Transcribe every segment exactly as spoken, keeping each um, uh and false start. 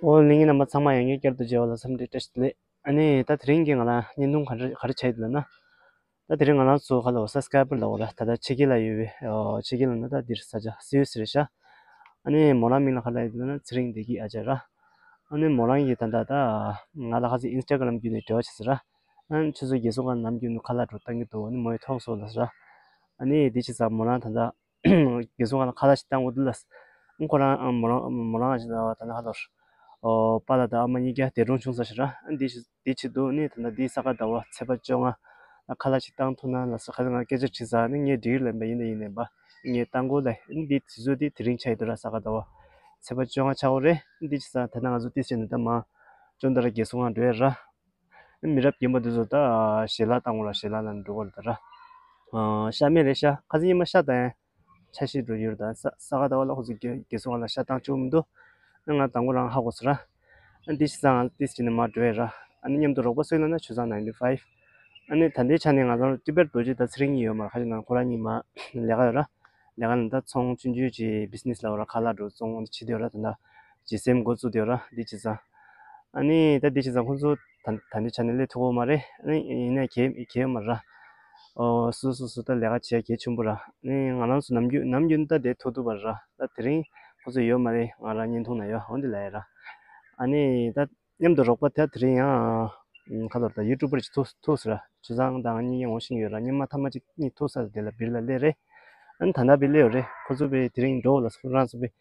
ཨོ་ལིང་རྣམ་པ་ཚང་མ་ཡང་བསྐྱར་དུ་མཇལ་བ་ལ་འཚམས་འདྲི་བཀྲ་ཤིས་བདེ་ལེགས། ཨ་ནི་ད་དེ་རིང་གི་ང་ལ་བརྙན་ཐུང་ག་རེ་ག་རེ་བྱས་ཡོད་ལབ་ན། ད་དེ་རིང་ང་རང་ཚོ་ག་ལ་སབ་སི་ཀ་རའི་བར་ལ་འོ་ར་ད་ལྟ་ཕྱི་རྒྱལ་ལ་ཡོད་པའི་ཨོ་ཕྱི་རྒྱལ་ལ་ན་ད་འདིར་ས་ཆ་སིའུ་སི་རེད་ཤག་ཨ་ནི་མོ་རང་མིང་ལ་ག་ལབ་ཡོད་ལབ་ན་ཚེ་རིང་བདེ་སྐྱིད་ཨ་ཅག་ར། ཨ་ནི་མོ་རང་གིས་ད་ལྟ་ད་ང་ལ་ཁ་སང་ཨིན་སི་ཊ་གྷི་རམ་བརྒྱུད་ནས་འབྲེལ་བ་བྱས་ཟེར་ར། ཨ་ནི་ཆུ་ཚོད་བརྒྱད་སོང་ཁ་ནམ་རྒྱུན་དུ་ཁ་ལག་འགྲོ་བཏང་གི་འདུག་ཨ་ནི་མོ་ཡིས་ཐོག་སོང་ལ་ཟེར་ར། ཨ་ནི་འདི་བྱས་ཙང་མོ་རང་ད་ལྟ་རྒན་གསོ་ཁང་ལ་ཁ་ལག་ཅིག་བཏང་འོ་དེ་ལ། ཁོ་རང་མོ་རང་མོ་རང་ད་ལྟ་ཧ་ལོར། ཨོ་པཱ་ལགས་དང་ཨ་མ་གཉིས་ཀ་འདས་གྲོངས་བྱུང་ས་ཞིག་ར། འདི་ཞིག་འདི་བྱེད་དུས་ནི་ད་ལྟ་འདི་ས་ག་ཟླ་བ་ཚེས་པ་བཅོ་ལྔ་ལ་ཁ་ལག་ཅིག་བཏང་ཐུབ་ན་ལ་ས་ག་ང་སྐད་ཆ་དྲིས་ས་ནི་ངས་འགྲིག་ལབ་པ་ཡིན་ད་ཡིན་ནས་པ། ངས་བཏང་དགོས་ལ་འདི་དུས་ཚོད་འདི་དེ་རིང་ཆགས་ཡོད་དུ་ར་ས་ག་ཟླ་བ་ཚེས་པ་བཅོ་ལྔ་ཆགས་འོ་རེད། འདི་བྱེད་ས་ད་ལྟ་ང་ཚོ་ཏིས་བྱས་ནས་ད་མ་ཅོན་ད་ར་རྒན་གསོ་ཁང་འགྲོ་ཡ་ར། མི་རབས་རྒན་པ་འདི་ཚོ་ད་ཞལ་ལག་བཏང་དགོས་ལ་ཞལ་ལག་ལ་འགྲོ་དགོས་ལ་ད་ར། ཤ་མེད་རེད་ཤ་ཁ་སང་ཉི་མ་ཤ་བཏང་ཡ། ཆ་ཤས་འགྲོ་ཡོད་རེད་ད་ས་ས་ག་ཟླ་བ་ལ་ཁོ་ཚོ་རྒན་རྒན་གསོ་ཁང་ལ་ཤ་བཏང་བཅུག་མི་འདུག་ཨ་ང་དང་པོ་རང་ཧ་གོ་ས་ར། ཨ་འདི་ཤི་ཚང་ང་ཏིས་བྱས་ནས་མར་འགྲོ་ཡ་ར། ཨ་ནི་མཉམ་དུ་རོགས་པ་སུ་ཡིན་ལབ་ན་ཆུ་ཚང་ནའིན་ཊི་ཕའིབ། ཨ་ནི་ད་ལྟའི་ཆ་ནས་ང་ཚོ་ཏི་པེར་རྡོ་རྗེ་དང་ཚེ་རིང་གཉིས་ཡོད་མ་རེད། ཁ་ཤས་ནང་ཁོ་རང་གཉིས་མ་ལས་ཀ་ཡོད་ར། ལས་ཀ་ནང་ད་ཚོང་ཆུང་ཆུང་ཅིག་བི་ཛི་ནེ་སི་ལ་འོ་ར་ཁ་ལག་འགྲོ་ཚོང་འདི་བྱེད་དེ་ཡོད་ར། ད་ལྟ་ཇི་སི་ཨེམ་འགོ་བཙུགས་དེ་ཡོད་ར་འདི་བྱས་ཙང་། ཨ་ནི་ད་འདི་བྱས་ཙང་ཁོང་ཚོ་ད་ད་འདི་ཆ་ནས་སླེབས་ཐུབ་ཀྱི་མ་རེད། ཨ་ནི་ཡིན་ན་གལ་གལ་ཡོད་མ་རེད། ཨོ་སོ་སོ་སོ་ད་ལས་ཀ་བྱེད་གལ་ཆེན་པོ་ར། ཨ་ནི་ང་རང་ཚོ་ནམ་རྒྱུན་ནམ་རྒྱུན་ད་བསྡད་ཐུབ་ཐུབ་པ་ར། ད་དེ་རིང་ཁོང་ཚོ་ཡོད་མ་རེད། ང་རང་བརྙན་ཐུང་ན་ཡོད་འོ་འདི་ལ་ཡ་ར། ཨ་ནི་ད་མཉམ་དུ་རོགས་པ་དེ་དེ་རིང་ཡང་ཁ་ལོར་ད་ཡུ་ཊུབ་པར་ཅིག་ཐུག་ཐུག་ཟེར་ར། ཆུ་ཚང་དང་གཉིས་ཀྱང་ངོ་ཤེས་ཡོད་ར། སྔོན་མ་ཐ་མ་ཅིག་གཉིས་ཐུག་ས་དེ་ལ་བིར་ལ་སླེབས་རེད། ཨ་ནི་ད་ལྟ་བིར་སླེབས་ཡོད་རེད། ཁོ་ཚོ་བིར་དེ་རིང་འགྲོ་ལ་སོང་རང་ཚོ་བིར།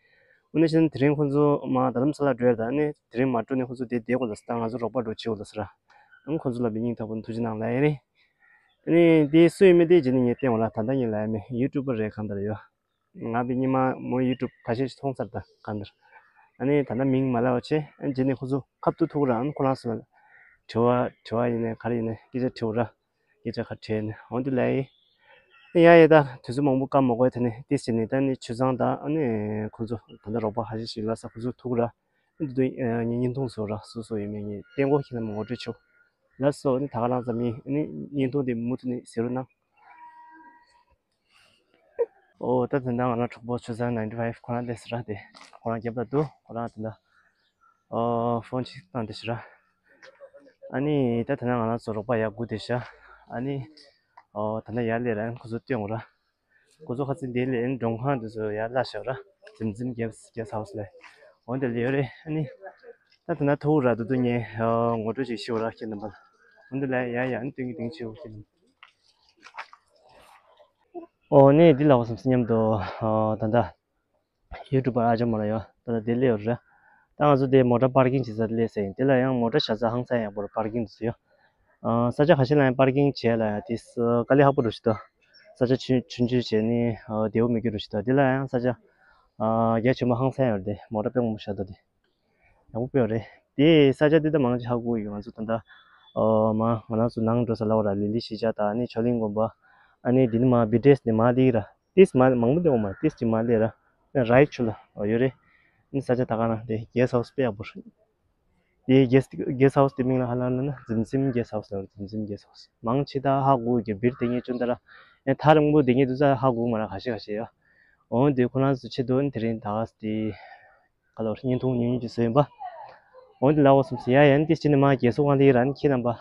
འོ་ན་ཕྱིན་དེ་རིང་ཁོ་ཚོ་མ་ད་ལམ་ས་ལ་འགྲོ་ཡ་ད་ནི་དེ་རིང་མ་འགྲོ་ནས་ཁོ་ཚོ་དེ་བསྡད་དགོས་ལ་ས་ད་ང་ཚོ་རོགས་པ་འགྲོ་བྱེད་དགོས་ལ་ས་ར། ཨང་ཁོ་ཚོ་ལ་བི་སྙིང་ཐག་པ་ནས་ཐུགས་རྗེ་གནང་ལ་ཡ་རེད། ཨ་ནི་དེ་སུ་ཡིན་མིན་དེ་རྗེས་ནས་ངས་བསྟན་འོ་ལ་ད་ལྟ་ངས་ལ་ཡ་མེད་ཡུ་ཊུབ་པར་རེད་གང་ལྟར་ཡོད། ང་བི་སྙིང་མ་མོ་ཡུ་ཊུབ་ཁ་ཤས་ཤིག་མཐོང་ཚར་ད་གང་ལྟར། ཨ་ནི་ད་ལྟ་མིང་མ་ལབ་པ་བྱས་ཨ་ནི་རྗེས་ནས་ཁོ་ཚོ་ཁ་ཐུག་ཐུག་ར། ཨ་ནི་ཁོ་རང་ཚོ་ལ་དྲི་བ་དྲི་བ་ཡིན་ནའི་ག་རེ་ཡིན་ནའི་སྐད་ཆ་དྲི་བ་ར། སྐད་ཆ་ཁ་བྲལ་ནས་འོང་དུ་ལའི། ཡ་ཡ་ད་དུས་ཚོད་མང་པོ་བཀག་མ་དགོས་ད་ནི་ཏིས་བྱས་ནས་ད་ནི་ཆུ་ཚང་དང་ཨ་ནི་ཁོ་ཚོ་ད་ལྟ་རོགས་པ་ཁ་ཤས་ཤིག་ལ་ས་ཁོ་ཚོ་ཐུག་ར། འདི་དུ་ངའི་བརྙན་ཐུང་བཟོ་ར་སོ་སོ་ཡོད་མེད་ངས་བསྟན་དགོས་ཁྱེད་རྣམས་ངོ་སྤྲོད་ཆོག་ལ་སོ་ནི་ད་ག་རང་ཙམ་ཡིན་ནི་བརྙན་ཐུང་དེ་མུ་མཐུད་ནས་གཟིགས་རོགས་གནང་། ཨོ་ད་དེ་འདྲ་ང་རང་གྲོགས་པོ་ཆུ་ཚང་ནའིན་ཊི་ཕའིབ་ཁོ་རང་སླེབས་ཟེར་ར་དེ་ཁོ་རང་རྒྱབ་ལ་འདུག་ཁོ་རང་དེ་འདྲ་ཨོ་ཕོན་ཅིག་བཏང་དེ་ཤི་ར། ཨ་ནི་ད་དེ་ན་ང་རང་ཚོ་རོགས་པ་ཡག་དགུ་དེ་ཤ། ཨ་ནི་ཨོ་ད་ན་ཡར་སླེབས་ར་ཁོ་ཚོ་སྟོན་འོ་ར། ཁོ་ཚོ་ཁ་ཚིག་འདི་ལས་ཨེན་མགྲོན་ཁང་དེ་ཚོ་ཡར་ལ་ཤག་ར། ཛིམ་ཛིམ་གེ་སི་ཧའུ་སི་ལས། འོ་འདི་ལས་ཡོད་རེད་ཨ་ནི། ད་དེ་ན་ཐུག་ར་དུ་དུ་ངས་ངོ་སྤྲོད་ཅིག་ཤི་བ་ར་ཁྱེད་རྣམ་པ། འོ་འདི་ལས་ཡ་ཡ་ཨ་ནི་སྟོན་གི་སྟོན་ཤི་བ་ཁྱེད་རྣམ་པ། ཨོ་ནི་འདི་ལ་བ་སམ་སི་མཉམ་དུ་ད་ད། ཡུ་ཊུབ་པར་ཨ་ཅག་མོ་ར་ཡོད་ད་ལྟ་དེ་སླེབས་ཡོད་རེད། ད་ང་ཚོ་དེ་མོ་ཊ་པར་ཀིང་བྱེད་ས་སླེབས་ས་ཡིན། དེ་ལ་ཡང་མོ་ཊ་བཞག་ས་ཧང་སང་ཡག་པོ་རེད། པར་ཀིང་དུ་ཡོད། ས་ཆ་ཁ་ཤས་ལ་ཡང་པར་ཀིང་བྱས་ལ་ཡང་དེ་དཀའ་ལས་ཁག་པོ་འགྲོ་ཞིག་ད། ས་ཆ་ཆུང་ཆུང་ཆུང་བྱས་ནས་བདེ་བོ་མི་འགྱུར་འགྲོ་ཞིག་ད། དེ་ལ་ཡང་ས་ཆ་རྒྱ་ཆེན་པོ་ཧང་སང་ཡོད་རེད། དེ་མོ་ཊ་དཔེ་མང་པོ་བཞག་ད་དེ། ཡག་པོ་དཔེ་ཡོད་རེད། དེ་ས་ཆ་དེ་ད་མང་ཆེ་ཧ་གོ་ཡོད། ང་ཚོ་ད་ལྟ་མ་ང་རང་ཚོ་ནང་འགྲོ་ས་ལ་བ་ར་ལི་ལི་ཤི་ཅ་ད་ཨ་ནི་ཆོ་ལིང་དགོན་པ། ཨ་ནི་འདི་ནི་མ་བི་ཌི་ཨེ་སི་ནི་མ་ལི་ར། ཏིས་མ་མང་པོ་འདི་འོ་མ་ཏིས་ཅི་མ་ལེ་ར། རའི་ཆུ་ལ་འོ་ཡོད་རེད། ནི་ས་ཆ་ད་ག་ན་དེ་གེ་སི་ཧའུ་སི་དཔེ་ཡག་པོ་རེད། དེ་གེ་སི་གེ་སི་ཧའུ་སི་དེ་མིང་ལ་ཧ་ལ་ལ་ན་ཛིམ་ཛིམ་གེ་སི་ཧའུ་སི་ལ་ཛིམ་ཛིམ་གེ་སི་ཧའུ་སི་མང་ཆེ་ད་ཧ་གོ་གི་བིར་དེ་ངས་ཅུང་ད་ར། ཡང་ཐག་རིང་པོ་དེ་ངས་དུ་ས་ཧ་གོ་མ་ར་ཁ་ཤས་ཁ་ཤས་ཡ། འོ་དེ་ཁོ་རང་ཚོ་ཆེད་དུ་དེ་རིང་ད་ག་སི་དེ། ག་ལོར་བརྙན་ཐུང་ཉུང་ཉུང་ཅིག་བཟོས་ཡིན་པ། འོན་ཏེ་ལའོ་སམ་སི་ཡ་ཡན་ཏིས་ཅི་ནི་མ་རྒྱལ་སོ་ཁང་ལི་རན་ཁྱེད་རྣམ་པ་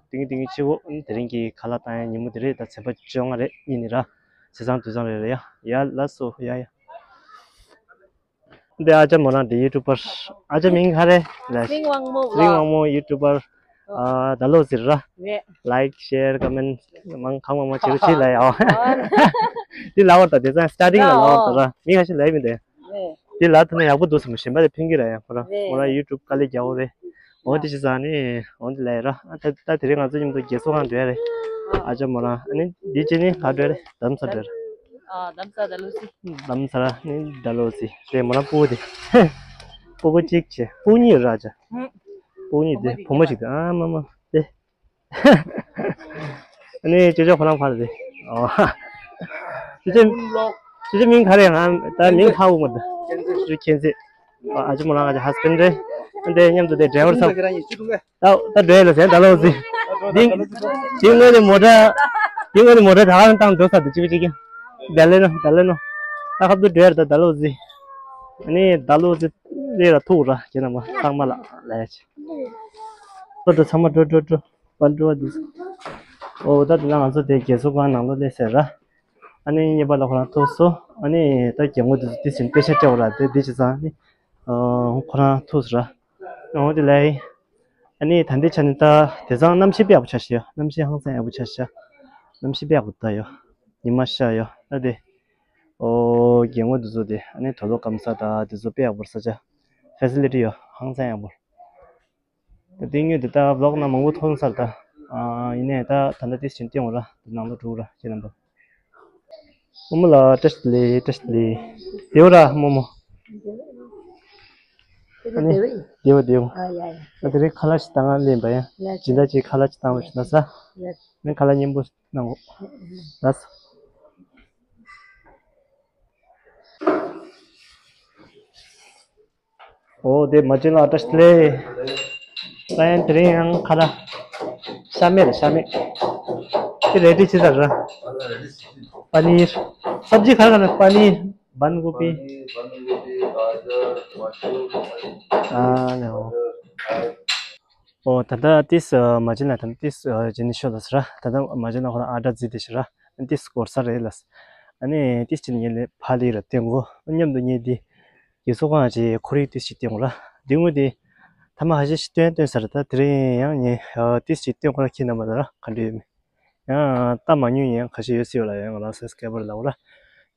ཏིང་ཏིང་ཆི་བོ་དེ་རིང་གི་ཁ་ལག་བཏང་ཡ་ཉིན་མོ་དེ་རེད། ད་ཚེས་པ་བཅོ་ལྔ་རེད་ཉིན་ནི་ར། ཚེས་བཟང་དུས་བཟང་རེད་རེད་ཡ་ཡ་ལ་སོ་ཡ་ཡ། འདི་ཨ་ཅག་མོ་རང་འདི་ཡུ་ཊུབ་པར་ཨ་ཅག་མིང་ག་རེ་ལ། སིང་དབང་མོ་སིང་དབང་མོ་ཡུ་ཊུབ་པར་ཨ་ད་ལོ་ཟེར་ར། ལའིག་ཤེར་ཀ་མེན་མང་གང་མང་མང་བྱེད་རོགས་བྱེད་ལ་ཡ། འདི་ལའོ་ད་དེ་ཚང་སི་ཊར་ཊིང་ལ་ལའོ་ད་ར་མིང་ག་ཞིག་ལ་ཡ་མི་འདི། འདི་ལ་ཐུག་ན་ཡག་པོ་འདུག་བསམ་གཞན་པ་ལ་ཕན་གི་རེད་ཡ། ཁོ་རང་ཁོ་རང་ཡུ་ཊུབ་དཀའ་ལས་རྒྱག་འོ་རེད། འོ་དེ་ཅི་ཟ་ནི་འོ་འདི་ལ་ཡ་ར། ཨ་ད་ད་དེ་རིང་ང་ཚོ་མཉམ་དུ་རྒྱལ་སོ་ཁང་འགྲོ་ཡ་རེད། ཨ་ཅག་མོ་རང་ཨ་ནི་འདི་ཅི་ནི་ག་འགྲོ་ཡ་རེད། དམ་ས་འགྲོ་ཡ་རེད། ཨ་དམ་ས་ད་ལོ་སི། དམ་ས་ར་ནི་ད་ལོ་སི་དེ་མོ་རང་སྤུ་གུ་དེ། སྤུ་གུ་གཅིག་བྱས་སྤུ་གུ་གཉིས་ར་ཅག་སྤུ་གུ་གཉིས་དེ་བུ་མོ་གཅིག་དེ་ཨ་མ་མ་དེ། ཨ་ནི་ཅོ་ཅོ་ཁོ་རང་ཕར་རེད། ཨོ། ཅོ་ཅོ་ཅོ་ཅོ་མིང་ག་རེ་ང་ད་མིང་ཧ་གོ་མ་འདུག་ཅོ་ཅོ་མཁྱེན་བརྩེ། ཨ་ཅོ་མོ་རང་ང་ཅོ་ཧ་སི་བེན་ཌི་རེད། ཨ་འདྲེ་མཉམ་དུ་དེ་ཌ་རའི་ཝར་ཚོ། ད་ད་འགྲོ་ཡ་ལ་ཟེར་ད་ལོ་ཟི། འདི་འདི་ངོས་ནས་མོ་ཊ་འདི་ངོས་ནས་མོ་ཊ་ད་ག་རང་བཏང་འགྲོ་ས་འདུག་ཅི་བ་ཅི་ཀྱང་། ད་ལེ་ནོ་ད་ལེ་ནོ། ད་ཁབ་ཏུ་འགྲོ་ཡ་ད་ད་ལོ་ཟི། ཨ་ནི་ད་ལོ་ཟི། ལས་ལ་ཐུག་ར་ཁྱེད་རྣམ་པ་ཚང་མ་ལ་ལས་ཆེ། འགྲོ་འགྲོ་ཚང་མ་འགྲོ་འགྲོ་འགྲོ། པ་འགྲོ་བ་འདུག། ཨོ་ད་དེ་ན་ང་ཚོ་དེ་རྒྱལ་ཚོགས་ཁང་ནང་ལོགས་སླེབས་ཟེར་ར། ཨ་ནི་གཉིས་པ་ལ་ཁོ་རང་ཐུག་སོ། ཨ་ནི་ད་རྒྱལ་ངོ་དེ་ཚོ་དེ་ཟིན་དཔེ་ཆ་སྤྲད་པ་ར་དེ་དེ་བྱས་ཙང་ནི། ཨོ་ཁོ་རང་ཐུག་སོ་ར། ཨོ་དེ་ལས། ཨ་ནི་ད་ལྟའི་ཆ་ནས་ད་དེ་ཚང་གནམ་གཤིས་དཔེ་ཡག་པོ་ཆགས་ཤག་ཡོ། གནམ་གཤིས་ཧང་སང་ཡག་པོ་ཆགས་ཤག། གནམ་གཤིས་དཔེ་ཡག་པོ་ད་ཡོ། ཉི་མ་ཤར་ཡོ་ད་དེ། ཨོ་རྒྱལ་ངོ་དེ་ཚོ་དེ་ཨ་ནི་དོ་ལོ་སྐམ་ས་ད་དེ་ཚོ་དཔེ་ཡག་པོ་ས་ཆ། ཕེ་སི་ལི་ཊི་ཡོ་ཧང་སང་ཡག་པོ། ད་དེ་དངོས་དེ་ད་བི་ལོག་ནང་མང་པོ་ཐོན་ཚར་ད། ཨ་ཡིན་ནའི་ད་ད་ལྟ་དེ་བཞིན་སྟོན་འོང་ར་དེ་ནང་ལོགས་འགྲོ་ར་ཁྱེད་རྣམ་པ། རྨོ་མོ་ལ་བཀྲ་ཤིས་བདེ་ལེགས། བཀྲ་ཤིས་བདེ་ལེགས། བདེ་པོ་ར་རྨོ་མོ། ཨ་ནི་བདེ་པོ་བདེ་པོ། ཨ་ཡ་ཡ། ད་དེ་རིང་ཁ་ལག་ཞིག་ད་ང་ལེན་པ་ཡ། སྦྱིན་བདག་ཅིག་ཁ་ལག་ཅིག་བཏང་བ་ཞིག་ན་ས། ནི་ཁ་ལག་མཉེན་པོ་གནང་གོ། ལགས་སོ། ཨོ་དེ་མ་བྱན་ལགས་བཀྲ་ཤིས་བདེ་ལེགས། ས་ཡན་དེ་རིང་ཡང་ཁ་ལག་ཤ་མེད་རེད། ཤ་མེད། དེ་རེད་དེ་ཅི་ཟེར་ར། པ་ནིར། སབ་ཇི་ག་རེ་ག་རེ། པ་ནིར། བན་གོ་པི། ཨ་ནི་ཨོ། ཨོ་ད་ལྟ་ཏིས་མ་བྱན་ལགས་ད་ཏིས་བྱིན་ནི་ཤོ་ལ་ཟེར་ར། ད་ལྟ་མ་བྱན་ལགས་ཁོ་རང་ཨ་ཌར་བརྩིས་ཏེ་ཤི་ར། ཏིས་སྐོར་ས་རེད་ལ། ཨ་ནི་ཏིས་ཅི་ནི་ལས་ཕ་ལི་ར་ཏེ་གོ་མཉམ་དུ་ཉེ་དི། ཡུ་སོ་ཁང་ཅིག་ཁོར་ཡུག་ཏིས་ཅིག་སྟོན་གོ་ར། དེ་སྔོན་དེ་ཐ་མ་ཧ་ཤེ་ཤི་སྟོན་སྟོན་ས་ར། ད་དེ་རིང་ཡང་ངས་ཏིས་ཅིག་སྟོན་གོ་ར། ཁྱེད་རྣམ་པ་ལ་ར་ག་འདྲ་ཡོད་མེད། ཡང་ལྟ་མ་མྱོང་ཡང་ཁ་ཤས་ཡོད་སྲིད་ལ། ཡང་ང་རང་སེ་སི་ཀེ་བར་ལ་འོ་ར།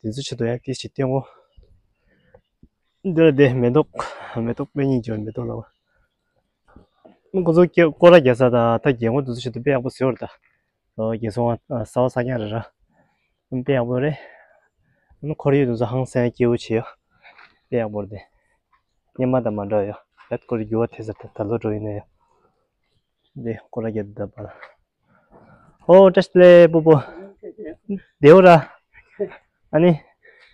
དེ་ཚོ་ཆེད་དུ་ཡང་ཏིས་ཅིག་སྟོན་གོ། འདི་ལ་དེ་མེ་ཏོག་མེ་ཏོག་དཔེ་སྙིང་རྗེ་བའི་མེ་ཏོག་ལ་འོ། ཁོ་ཚོ་སྐོར་ར་རྒྱག་ས་ད་ད་རྒྱལ་ངོ་དེ་ཚོ་ཆེད་དུ་དཔེ་ཡག་པོ་བཟོས་པ་རེད་ད། རྒྱལ་སོང་ས་བ་ས་ཉག་རེད་ར། དཔེ་ཡག་པོ་རེད། ཁོར་ཡུག་དེ་ཚོ་ཧང་སང་སྐྱིད་པོ་བྱེད་ཡོ། དཔེ་ཡག་པོ་རེད་དེ། སྔོན་མ་དང་མ་འདྲ་ཡོ། ཡ་ཁོར་ཡུག་འགྱུར་བ་ཐེབས་ས་ད་ད་ལོ་འགྲོ་ཡིན་ན་ཡོ། འདི་སྐོར་ར་རྒྱག་ད་པ་ལ། ཨོ་བཀྲ་ཤིས་བདེ་ལེགས་སྤོ་བོ། བདེ་པོ་ར། ཨ་ནི།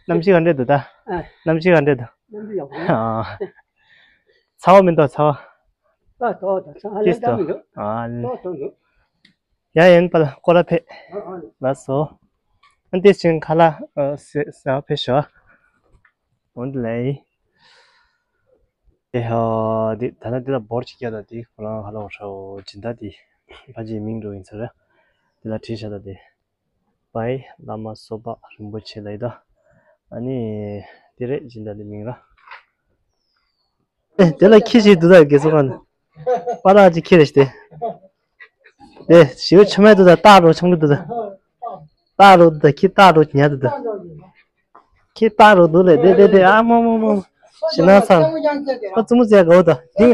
གནམ་གཤིས་ག་འདྲས་འདུག་ད། ཨ། གནམ་གཤིས་ག་འདྲས་འདུག། གནམ་གཤིས་ཡག་པོ་འདུག། ཨ། ཚ་བ་མི་འདུག་ཚ་བ། ཨ་ཚ་བ་དང་ཚ་བ་ལས་ཏིས་ཚ་མི་འདུག། ཨ་ནི། ཚ་བ་ཚ་མི་འདུག། ཡ་ཡན་པ་ལ་སྐོར་ར་ཕེབས། ཨ་ཨ་ནི། ལགས་སོ། ཨ་ཏིས་ཅིག་ཁ་ལག་ཨ་ཟས་ཟ་བ་ཕེབས་ཤོག། འོན་ཏེ་ལས། དེ་ཧ་དེ་ད་ནི་དེ་ལ་འབོར་གཅིག་བརྒྱབ་ད། དེ་ཁོ་རང་ཧ་ལོ་ཧྲོ་སྦྱིན་བདག་དེ་ཕ་ཆེའི་མིང་འགྲོ་ཡིན་ཚར། དེ་ལ་བྲིས་བཞག་ད་དེ། བའི་བླ་མ་སོ་པ་རིན་པོ་ཆེ་ལ་ཡི་ད། ཨ་ནི་དེ་རེད་སྦྱིན་བདག་དེ་མིང་ར། ཨེ་དེ་ལ་ཁྱི་ཞིག་འདུག་ད་དགེ་ཚོ་ཁང་དུ། པ་ལགས་ཅིག་ཁྱི་རེད་ཤི་དེ། དེ་ཞི་བའི་ཆུ་མེད་དུ་ད་སྟག་རོ་ཆང་གི་དུ་ད། སྟག་རོ་དུ་ད་ཁྱི་སྟག་རོ་ཉལ་དུ་ད། ཁྱི་སྟག་རོ་འདུག་ལེ་དེ་དེ་དེ་ཨ་མོ་མོ་མོ། ཞི་ན་ཚང་། ཁོ་བཙུན་མོ་ཟེར་གོ་ད། དེ་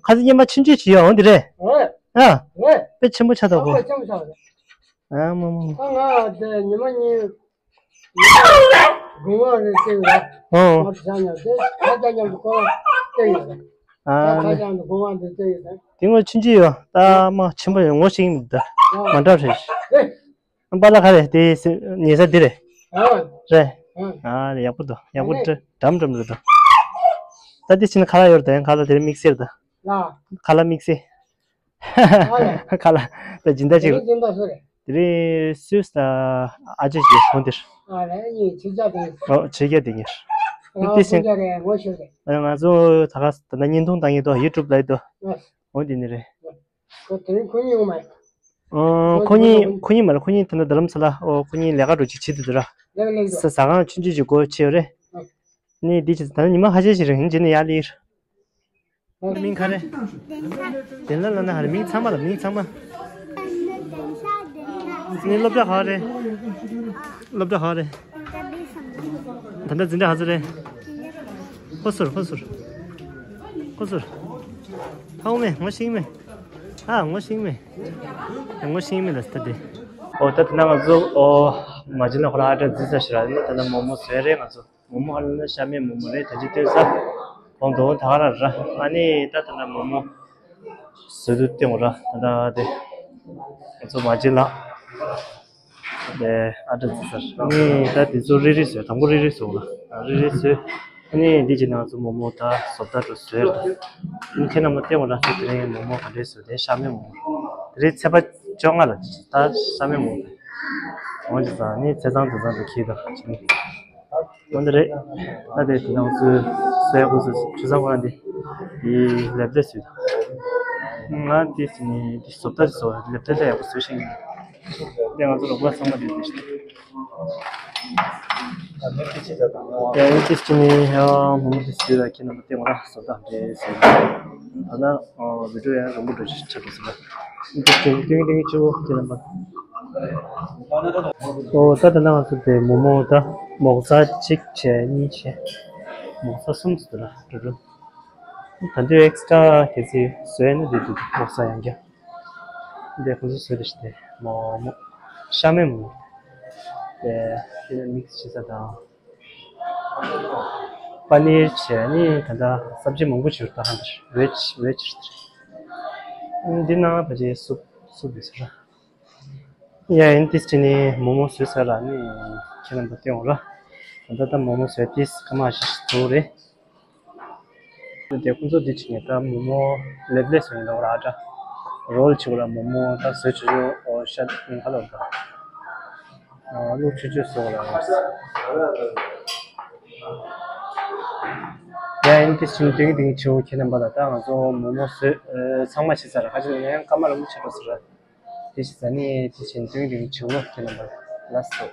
ཁ་ཚི་ཉི་མ་ཆུང་ཆུང་ཞིག་ཡོང་འདི་རེད། ཨ། དཔེ་ཆེན་པོ་ཆགས་ད་གོ། ཨ་མོ་མོ་མོ། ང་དེ་ཉི་མ་གཉིས། དགུང་ལོ་རེ་བརྩི་ཡོད་རེད། ཨོ། ང་ཚོ་ཚང་མ་དེ་ཁ་ཆ་མཉམ་དུ་སྐོར་བ་བརྩི་ཡོད་རེད། ཨ་ཁ་ཆ་མཉམ་དུ་དགུང་ལོ་རེ་བརྩི་ཡོད་རེད། དེ་ངོ་ཆུང་ཆུང་ཡོད་ད་མ་ཆེན་པོ་ཡོད་ངོ་ཤེས་ཀྱི་མི་འདུག་ད། ཨ་མ་འདྲ་རེད། ཨེ། པ་ལགས་ག་རེ་དེ་ཉལ་ས་འདི་རེད། ཨ་རེད། ཨ་ཡག་པོ་འདུག་ཡག་པོ་འདྲ་འགྲམ་འགྲམ་རེད་འདུག། ད་འདི་ཕྱིན་ཁ་ལག་ཡོད་རེད་ད། ཡང་ཁ་ལག་དེ་རིང་དམིགས་བསལ་རེད་ད། ཁ་ལག་དམིགས་བསལ། ཁ་ལག་ད་སྦྱིན་བདག་ཅིག། དེ་རིང་སུས་ད་ཨ་ཅེ་ཞིག་ཧོན་དེར། ཨོ་ཆོས་རྒྱལ་དེ་ཉེར། ཨ་ང་ཚོ་ད་ག་ད་ལྟ་བརྙན་ཐུང་བཏང་ཡོད་དོ་ཡུ་ཊུབ་ལ་ཡོད་དོ། ཨོ་དེ་ནི་རེད། ཨོ་ཁོ་གཉིས་ཁོ་གཉིས་མ་རེད། ཁོ་གཉིས་ད་ལྟ་རྡ་རམ་ས་ལ། ཨོ་ཁོ་གཉིས་ལས་ཀ་འགྲོ་ཅིག་བྱེད་དུ་འདུག་ར། ཟ་ཟ་ཁང་ཆུང་ཆུང་ཅིག་སྒོ་ཕྱེ་ཡོད་རེད། ནི་འདི་ཅི་ད་ནི་ཉི་མ་ཁ་ཤས་ཤིག་རིང་རྗེས་ནས་ཡར་སླེབས། མིང་ག་རེ། བདེན་ལ་ལ་ན་ཧ་རེ། མིང་ཚང་མ་ལ་མིང་ཚང་མ། ནི་སློབ་གྲྭ་ག་རེ། སློབ་གྲྭ་ག་རེ། ད་ལྟ་འཛིན་གྲྭ་ག་ཚོད་རེད། ཧོ་སུར་ཧོ་སུར། ཧོ་སུར། ཧ་འོ་མེ་ངོ་ཤེས་མེ། ཨ་ངོ་ཤེས་མེ། ངོ་ཤེས་མེ་ལ་སྟ་དེ། ཨོ་ད་ད་ན་ང་ཚོ་ཨོ་མ་ཇི་ན་ཁོ་ར་ཨ་ཏྲ་འཛི་ས་ཤི་ར་ནི་ད་ན་མོ་མོ་ཟེར་རེད་ང་ཚོ། མོ་མོ་ཧ་ལ་ན་ཤ་མེད་མོ་མོ་རེད། ད་ཅི་སྟོན་ས། གོང་དུ་ད་ག་ར་ར། ཨ་ནི་ད་ད་ན་མོ་མོ་བཟོས་དུ་སྟོན་ར། ད་ད་དེ་ང་ཚོ་མ་ཇི་ལ་དེ་ཨ་ཏྲ་འཛི་ས་ར། ཨ་ནི་ད་དེ་ཚོ་རེ་རེ་བཟོས། དང་པོ་རེ་རེ་བཟོ་ར། རེ་རེ་བཟོས། ཨ་ནི་འདི་ཅི་ན་ང་ཚོ་མོ་མོ་ད་བཟོ་ལྟ་འགྲོ་བཟོས་ར། ཨ་ནི་ཁྱེད་རྣམ་པ་སྟོན་ར། དེ་རིང་མོ་མོ་ག་འདྲས་བཟོས། དེ་ཤ་མེད་མོ་མོ། དེ་རིང་ཚེས་པ་བཅོ་ལྔ་ལ་ད་ཤ་མེད་མོ་མོ། འོང་ཅི་ཙང་ནི་ཚེས་བཟང་དུ་བཟང་དུ་ཁྱེད་དང་ཅི་ནི། འོན་ཏེ་རེད། ད་དེ་དེ་ནང་ཚུལ། ཡག་པོ་བཟོས་སོང་། བྱས་ཙང་ཁོ་རང་འདི་འདི་ལེབ་ལེ་བཟོས་དང་། ང་འདི་ནི་འདི་བཟོ་ལྟ་བཟོ་ལེབ་ལེ་ལ་ཡག་པོ་བཟོས་ཤེས་ཀྱི་མེད། འདི་ང་ཚོ་རོགས་པ་ཚང་མ་འདི་འདི་ཞིག་ཡ་ཨེ་ཏིས་ཅི་ནི་ཡ་མོ་མོ་ཏིས་ཅི་ལ་ཁྱེད་རྣམ་པ་བལྟས་འོང་ར། བཟོ་ལྟ་འདྲེ་ཟེར། ད་ན་བི་ཌིའོ་ཡང་རིང་པོ་འགྲོ་ཅིག་ཆགས་འགྲོ་སྲིད་པ། ཏིས་ཅི་ཏིང་ཏིང་ཅི་བོ་ཁྱེད་རྣམ་པ། ཨོ་ད་ད་ན་ང་ཚོ་དེ་མོ་མོ་ད་མོག་ཚ་གཅིག་བྱས་གཉིས་བྱས་མོག་ཚ་གསུམ་ཟེར་ར་འགྲོ་འགྲོ། ད་དུང་ཨེག་སི་ཊ་ར་གལ་སྲིད་བཟོས་ན་དེ་དུ་མོག་ཚ་ཡང་རྒྱ། འདི་ཁོ་ཚོ་བཟོས་ཏེ་ཞིག་སྟེ་མོག་མོག་ཤ་མེད་མོག་དེ་དེ་ནས་མིག་སི་བྱེད་ས་དང་། པ་ནིར་བྱས་ནི་ད་ལྟ་སབ་ཇི་མང་པོ་བྱུར་ད་ཧ་འདིར་ཝེ་ཇི་ཝེ་ཇི་རེད། འདི་ནང་ཕལ་ཆེར་སུབ་སུབ་ཡོད་ས་ར། ཡ་ཨིན་ཏིས་ཅི་ནི་མོག་མོག་བཟོས་ས་ར་ནི་ཁྱེད་རྣམ་པ་བལྟས་འོང་ར། ད་ལྟ་ད་མོག་མོག་བཟོས་ཏིས་ཀ་མ་ཞིག་བཟོ་རེད། དེ་ཁོང་ཚོ་འདི་བྱས་ནས་ད་མོག་མོག་ལེབ་ལེ་བཟོས་ནས་འདུག་ར། ཨ་ཏྲ་རོལ་བྱེད་དགོས་ར། མོག་མོག་ད་བཟོས་བྱེད་ཆོག་ཨོ་ཤ་ཧ་ལོ་ད་ཨོ་བླུགས་ཆུ་ཆུ་བཟོ་དགོས་ར། ཡ་ཨིན་ཏིས་ཅི་ནི་ཏིང་ཏིང་ཆེ་བོ་ཁྱེད་རྣམ་པ་ལ། ད་ང་ཚོ་མོག་མོག་བཟོས་ཚང་མ་བྱས་ཚར་ར། ཁ་ཅིག་ཡང་སྐར་མ་རིང་པོ་ཆགས་འགྲོ་སྲིད་ར། དེ་བཞིན་ཟ་ནས་དེ་བཞིན་དུས་རིང་བྱུང་ལོ་ཁྱེད་རྣམ་པ་ལ་སོ།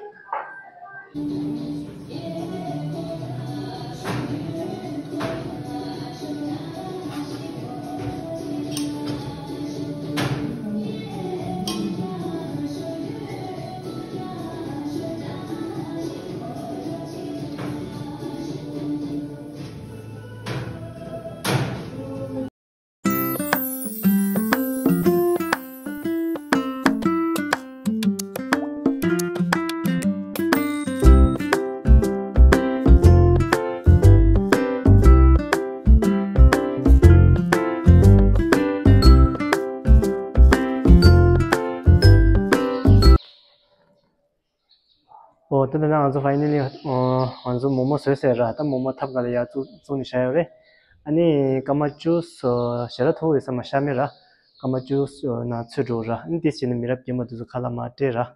ཨོ་ད་ད་ང་ཚོ་ཕའི་ནལ་ལི་ང་ཚོ་མོག་མོག་བཟོས་ཟེར་ར། ད་མོག་མོག་ཐབ་ཀ་ལ་ཡར་བཙུགས་བཙུགས་ནས་བཞག་ཡོད་རེད། ཨ་ནི་སྐར་མ་བཅུ་ཞེ་དྲག་ཐུག་ཡོད་ས་མ་ཤ་མེད་ར། སྐར་མ་བཅུ་ནང་ཚུད་འགྲོ་ར། ཨ་ནི་དེ་བྱས་ནས་མི་རབས་རྒན་པ་དེ་ཚོ་ཁ་ལག་མར་སྤྲད་ར།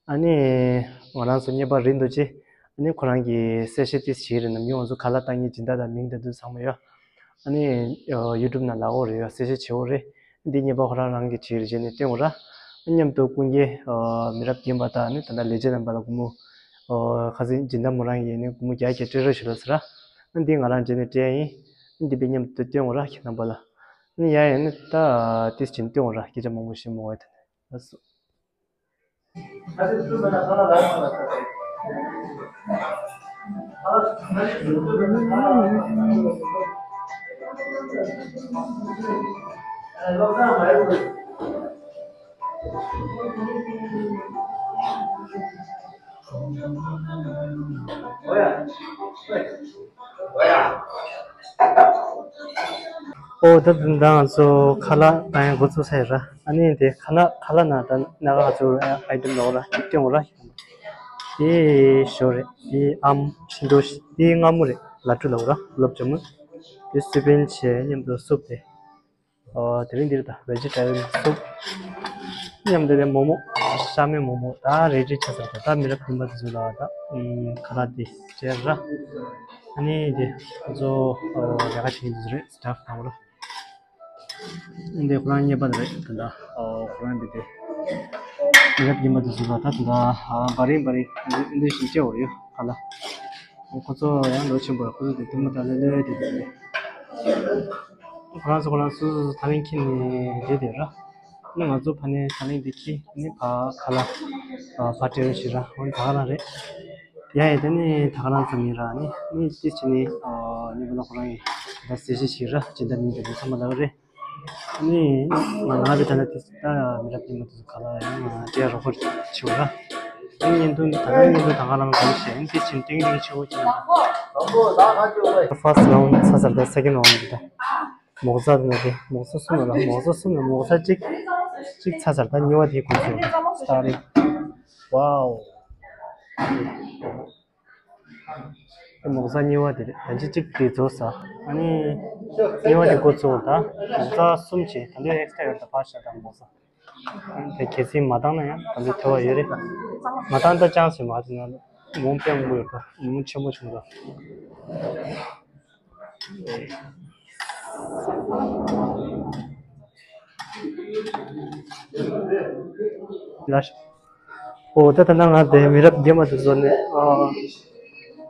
ཨ་ནི་ང་རང་ཚོ་བརྙན་པར་རིན་འདུག་ཅེ། ཨ་ནི་ཁོ་རང་གི་གསལ་བཤད་ཏིས་བྱེད་རེད། ནམ་རྒྱུན་ང་ཚོ་ཁ་ལག་བཏང་མཁན་སྦྱིན་བདག་དང་མིང་དེ་ཚོ་ཚང་མ་ཡོད། ཨ་ནི་ཡུ་ཊུབ་ནང་ལབ་ཡོད་རེད། ཡ་གསལ་བཤད་བྱེད་ཡོད་རེད། འདི་བརྙན་པར་ཁོ་རང་རང་གིས་བྲིས་རེ་བྱས་ནས་སྟོན་དགོས་ར། མཉམ་དུ་ཀུན་མཁྱེན་མི་རབས་རྒན་པ་དང་ནི་ད་ལྟ་ལས་བྱེད་རྣམ་པ་ལ་སྒོར་མོ་ཁ་སང་སྦྱིན་བདག་མོ་རང་ཡིན་ནི་སྒོར་མོ་བརྒྱ་བརྒྱ་སྤྲད་རོགས་ཞུ་ལབ་ཟེར་ར། འདི་ང་རང་རྗེས་ནས་སྤྲད་ཡིན། འདི་དཔེ་མཉམ་དུ་སྟོན་དགོས་ར་ཁྱེད་རྣམ་པ་ལ། ནི་ཡ་ཡ་ནི་ད་ཏིས་བྱིན་སྟོན་དགོས་ར། སྐད་ཆ་མང་པོ་བཤད་མ་དགོས་ཡ་དེ་ནས་ལགས་སོ། ཨོ་ད་དེ་འདྲ་ང་ཚོ་ཁ་ལག་བཏང་ཡ་འགོ་བཙུགས་ཚར་ཡོད་ར། ཨ་ནི་དེ་ཁ་ལག་ཁ་ལག་ནང་ད་སྣ་ཁ་ང་ཚོ་ཨའི་ཊེམ་ལོག་ར་གཅིག་སྟོན་དགོས་ར། དེ་ཞོ་རེད། དེ་ཨམ་ཕྱི་འདྲ་ཞིག་དེ་མངར་མོ་རེད། ལ་ཀྲུ་ལོག་ར་ལོབ་ཇ་མུ། དེ་སུ་པན་བྱས་མཉམ་དུ་སུབ་དེ། ཨོ་དེ་རིང་འདིར་ད་ཝེ་ཇི་ཊེ་རི་ཡན་སུབ། མཉམ་དུ་དེ་མོག་མོག་ཤ་མེད་མོག་མོག་ད་རེ་རེ་ཆ་ཚར་ད་ད་མི་རབས་རྒན་པ་དེ་ཚོ་ལ་ད་ཁ་ལག་དེ་སྤྲད་ར། ཨ་ནི་དེ་ཁོ་ཚོ་ལས་ཀ་བྱེད་མཁན་དེ་ཚོ་རེད། སི་ཊཕ་དང་པོ་ར། འདི་ཁོ་རང་གཉེར་པ་དེ་རེད། ད་ལྟ་ཨོ་ཁོ་རང་འདི་དེ་མི་རབས་རྒན་པ་དེ་ཚོ་ལ་ད་ད་ལྟ་བ་རིང་བ་རིང་འདི་བཞིན་སྤྲད་འོ་ཡོད་ཁ་ལག་ཁོ་ཚོ་ཡང་ལོ་ཆེན་པོ་རེད། ཁོ་ཚོ་དེ་ཐུག་མ་ད་ལོས་ལོས་དེ་དེ་རེད། ཁོ་རང་ཚོ་ཁོ་རང་སོ་སོ་སོ་ཐག་རིང་ཁྱེར་ནས་བསྡད་དེ་ར། ནི་ང་ཚོ་ཕ་ནས་ཐག་རིང་དེ་ཁྱེར་ནི་ཕ་ཁ་ལག་ཕ་སྤྲད་རོགས་ཞེས་ར། འོན་ད་ག་རང་རེད། ཡ་ཡ་དེ་ནི་ད་ག་རང་ཙམ་ཡིན་ར། ནི་ནི་ཏིས་བྱས་ནི་ནི་བུ་ལ་ཁོ་རང་ཡིན་ད་གསལ་བཤད་བྱེད་ར། སྦྱིན་བདག་མིང་དེ་ཚོ་ཚང་མ་ལབ་རེད། ནི་ང་ང་དེ་ད་ནི་ཏིས་ད་མི་རབས་རྒན་པ་དེ་ཚོ་ཁ་ལག་ཡང་དེ་རོགས་པ་བྱེད་ར། ནི་བརྙན་ཐུང་ད་ག་བརྙན་ཐུང་ད་ག་རང་ཙམ་བྱས་ནི་ཏིས་བྱས་ནི་ཏིང་ཏིང་ཆེ་བོ་བྱས་ནི། ཕར་སི་ཊི་རའུན་ཌི་ཚར་ཚར་ད་སེ་ཀེན་ཌི་རའུན་ཌི་འདི་ད། མོག་ཚ་དེ་ནས་དེ་མོག་ཚ་གསུམ་ལ་མོག་ཚ་གསུམ་ལ་མོག་ཚ་གཅིག་གཅིག་ཚ་ཚར་ད་གཉིས་པ་དེ་གོ་ཚོད་སྟ་རེ། ཝའོ། དེ་མོག་ཚ་གཉིས་པ་དེ་རེད། ད་གཅིག་གཅིག་དེ་རྫོགས་ས། ཨ་ནི་གཉིས་པ་དེ་གོ་ཚོད་ད་མོག་ཚ་གསུམ་བྱས། ད་འདོད་ཨེག་སི་ཊ་ཡོད་ད་ཕར་བཞག་ད་མོག་ཚ། དེ་གལ་སྲིད་མ་བཏང་ན་ཡང་ད་འདོད་ཐོས་པ་ཡོད་རེད། མ་བཏང་ད་ཅང་ཞིག་མ་དེ་ན་མོག་དཔེ་མང་པོ་ཡོད་ད་མོག་ཆེན་པོ་བྱུང་ད། ལ། ཨོ་ད་ད་ན་ང་དེ་མི་རབས་རྒན་མ་དེ་བཟོ་ནས་ཨ།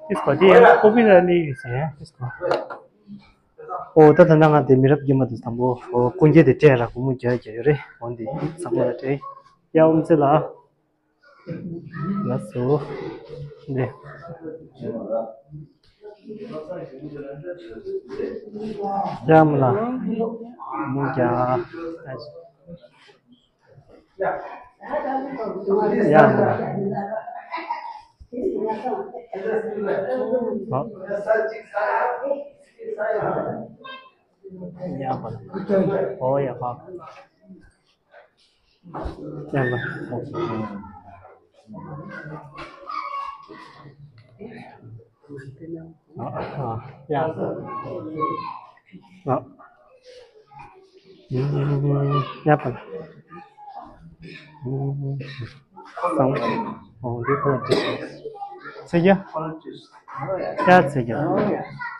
ཨིས་ཀོ་དེ་ཡང་ཀོ་པི་ར་ལི་ཡིས་ཡང་ཨིས་ཀོ། ཨོ་ད་ད་ན་ང་དེ་མི་རབས་རྒན་མ་དེ་དང་པོ་ཨོ་ཀུན་རྒྱལ་དེ་སྤྲད་ར་སྒོར་མོ་བརྒྱ་བརྒྱ་ཡོད་རེད། འོན་ཏེ་ཚང་མ་ལ་སྤྲད་ཡ། ཨོམ་ཙེ་ལ། ལགས་སོ། འདི། ཡ་མོ་ལ། མོ་རྒྱ། ཡ་མོ་ལ། ཨོ། ཡ་མོ་ལ། ཨོ་ཡ་ཧ། ཡ་ལ། ཨ་ཨ་ཡ། ཨ། ཡ་པ་ལ། སང་། ཨོ་འདི་ཁོ་འདི། ཚེ་རྒྱ། ཡ་ཚེ་རྒྱ།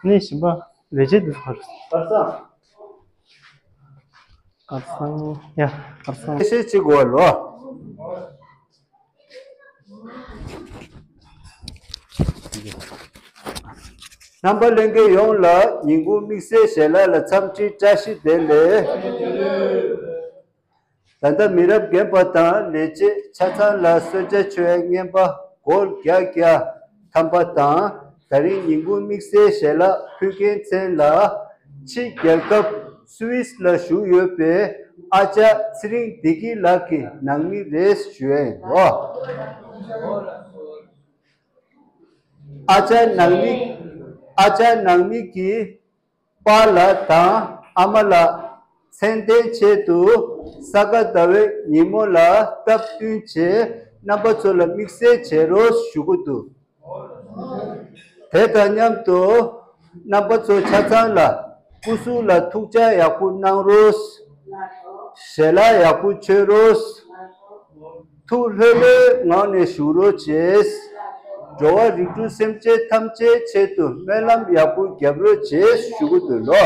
ནི་ཞིམ་པ་ལས་བྱེད་འདི་ཚོ། སྐལ་བཟང་། ཡ། སྐལ་བཟང་། ཤེས་བྱེད་དགོས་ལོ། རྣམ་པ་ལྷན་རྒྱས་ཡོངས་ལ་ཉིན་གུང་དམིགས་བསལ་ཞལ་ལག་ལ་འཚམས་འདྲི་བཀྲ་ཤིས་བདེ་ལེགས། ད་ལྟ་མི་རབས་རྒན་པ་དང་ལས་བྱེད་ཆ་ཚང་ལ་གསོལ་ཇ་མཆོད་ཡའི་རྔན་པ་སྒོར་བརྒྱ་བརྒྱ་ཐམ་པ་དང་། ད་རིང་ཉིན་གུང་དམིགས་བསལ་ཞལ་ལག་ཕུལ་མཁན་མཚན་ལ་ཕྱི་རྒྱལ་ཁབ་སུད་སི་ལ་བཞུགས་ཡོད་པའི་ཨ་ཅག་ཚེ་རིང་བདེ་སྐྱིད་ལགས་ཀྱི་ནང་མི་རེད་ཞུ་ཡ་ཡིན་ལོ། ཨ་ཅག་ནང་མི། ཨ་ཅག་ནང་མི་གི་པཱ་ལགས་དང་ཨ་མ་ལགས་མཚན་ལྡན་ཆེད་དུ་ས་ག་ཟླ་བའི་ཉིན་མོ་ལ་སྟབས་བསྟུན་བྱས་རྣམ་པ་ཚོ་ལ་དམིགས་བསལ་བྱེད་རོགས་ཞུ་གི་འདུག། དེ་དང་མཉམ་དུ་རྣམ་པ་ཚོ་ཆ་ཚང་ལ་སྐུ་གཟུགས་ལ་ཐུགས་ཅག་ཡག་པོ་གནང་རོགས། ཞལ་ལག་ཡག་པོ་མཆོད་རོགས། ཐུགས་ལྷོད་ལྷོད་ངང་ནས་བཞུགས་རོགས་བྱེད། འགྲོ་བ་རིགས་དྲུག་སེམས་ཅན་ཐམས་ཅད་ཆེད་དུ་སྨོན་ལམ་ཡག་པོ་རྒྱབ་རོགས་བྱེད་ཞུ་གི་འདུག་ལོ།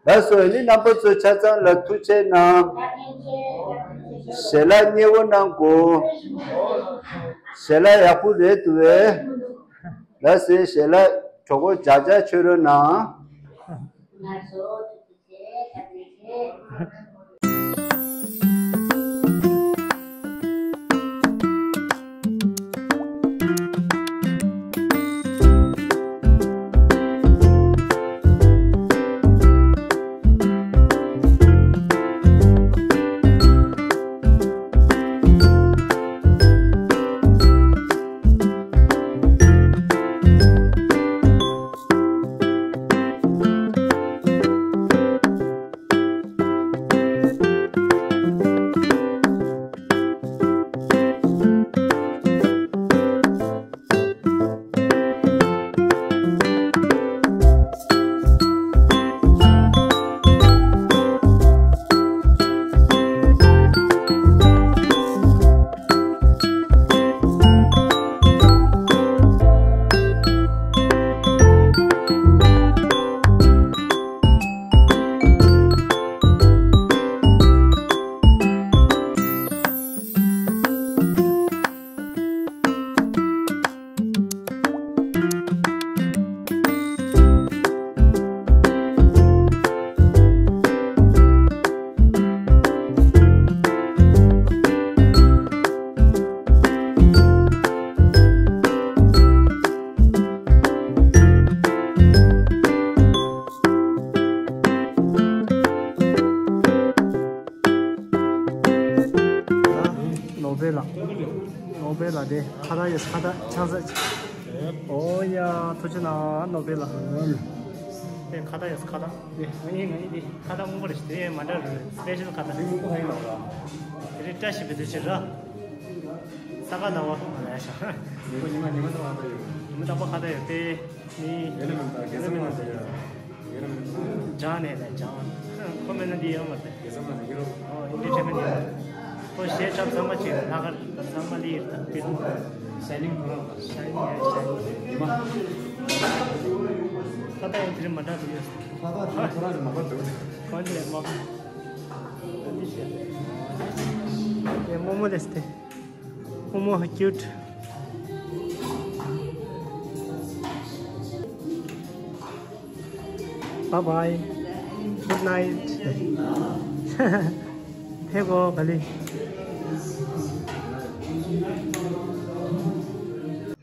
ལགས་སོ། ཨ་ནི་རྣམ་པ་ཚོ་ཆ་ཚང་ལ་ཐུགས་རྗེ་གནང་། ཞལ་ལག་མཉེས་པོ་གནང་དགོས། ཞལ་ལག་ཡག་པོ་རེད་འདུག་པས། ལགས་སོ། ཞལ་ལག་གྲོགས་པོ་ཇག་ཇག་མཆོད་རོགས་གནང་། ནོ་བེལ་ལགས། ནོ་བེལ་ལགས་དེ་ཁ་བརྡ་ཡོད། ཁ་བརྡ་ཆང་ས། ཨོ་ཡ། ཐུགས་རྗེ་གནང་ནོ་བེལ་ལགས། དེ་ཁ་བརྡ་ཡོད། ཁ་བརྡ་དེ་ང་ཡིན། ང་ཡིན། དེ་ཁ་བརྡ་སྔོན་པོ་རེད། དེ་མ་འདྲ་རེད། སི་པེ་ཤལ་ཁ་བརྡ། དེ་སྔོན་པོ་ཧ་ཡིན་ལགས། དེ་རིང་བཀྲ་ཤིས་པའི་དུས་ཆེན་ར། ས་ག་ཟླ་བ། ཉི་མ་ཉི་མ་ཟླ་བ་ཁ་བརྡ་ཡོད། ཉི་མ་ཟླ་བ་ཁ་བརྡ་ཡོད་དེ། ནི། ཡོད་ན་མེད་ན་དགེ་བསམ་ལགས་ཟེར་ཡ། ཡོད་ན་མེད་ན། ལྗང་ནས་ལ་ལྗང་། ཁོ་མེད་ན་འདི་ཡོད་མ་རེད། དགེ་བསམ་ལགས་ནས་ཡོད་རོགས། ཨོ་ཨིན་ཇི་ཁྲེ་མེད་ཡོད། ཁོ་གཞས་འཁྲབ་ཚང་མ་བྱས་ལྷག་དཀར་ཚང་མ་ལི་ཡིར་དང་པིར། ཤའི་ནིང་ཁོ་རང་ལ། ཤའི་ནིང་ཡ་ཤའི་ནིང་། ཉི་མ། ད་ལྟ་ཡང་དེ་རིང་མ་འདྲ་འདུག་ཡོད། ད་ལྟ་དེ་རིང་ཁོ་རང་ནས་མ་པ་འདུག་གོན་དེ་མ་པ། ཨེ་མོ་མོ་ལེས་ཏེ། མོ་མོ་ཧ་ཁྱུ་ཊི། Bye bye. Good night. ཕེབས་གོ་ག་ལེ།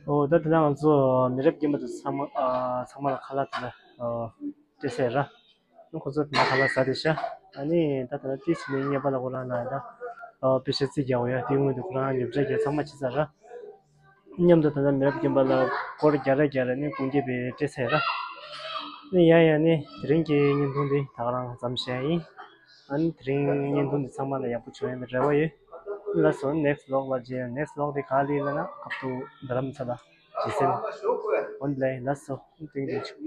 ཨོ་ད་དེ་ན་ང་ཚོ་མི་རབས་རྒན་པ་དང་ཚང་མ་ཨ་ཚང་མ་ལ་ཁ་ལག་དེ་ལ་ཨ་སྤྲད་ཚར་ར། ཁོ་ཚོ་དེ་ན་ཁ་ལག་ཟ་དེ་ཤ། ཨ་ནི་ད་དེ་ན་ཏིས་མི་ཉེས་པ་ལ་ཁོ་རང་ལ་ད་ཨ་པེ་ཤ་རྩིས་རྒྱག་འོ་ཡ། དེ་སྔོན་དུ་ཁོ་རང་ཉོ་ཆ་རྒྱག་ཚང་མ་བྱས་ཚར་ར། མཉམ་དུ་ད་ལྟ་མི་རབས་རྒན་པ་ལ་སྒོར་བརྒྱ་ར་བརྒྱ་ར་ནི་དགུན་སྐྱེལ་བའི་སྤྲད་ཚར་ར། ནི་ཡ་ཡ་ནི་དེ་རིང་གི་བརྙན་ཐུང་འདི་ད་ག་རང་མཚམས་བཞག་ཡིན། ཨ་ནི་དེ་རིང་བརྙན་ཐུང་འདི་ཚང་མ་ལ་ཡག་པོ་བྱུང་ཡོད་པའི་རེ་བ་ཡོད། ལགས་སོ། next vlog ལ་མཇལ་ཡོང་། next vlog འདི་ག་ལ་ཡིན་ལབ་ན་ཁ་ཐུག་རྡ་རམ་ས་ལ་ཇི་སེམས། འོན་ལེ་ལགས་སོ། ཐེངས་འདི་ཆུ།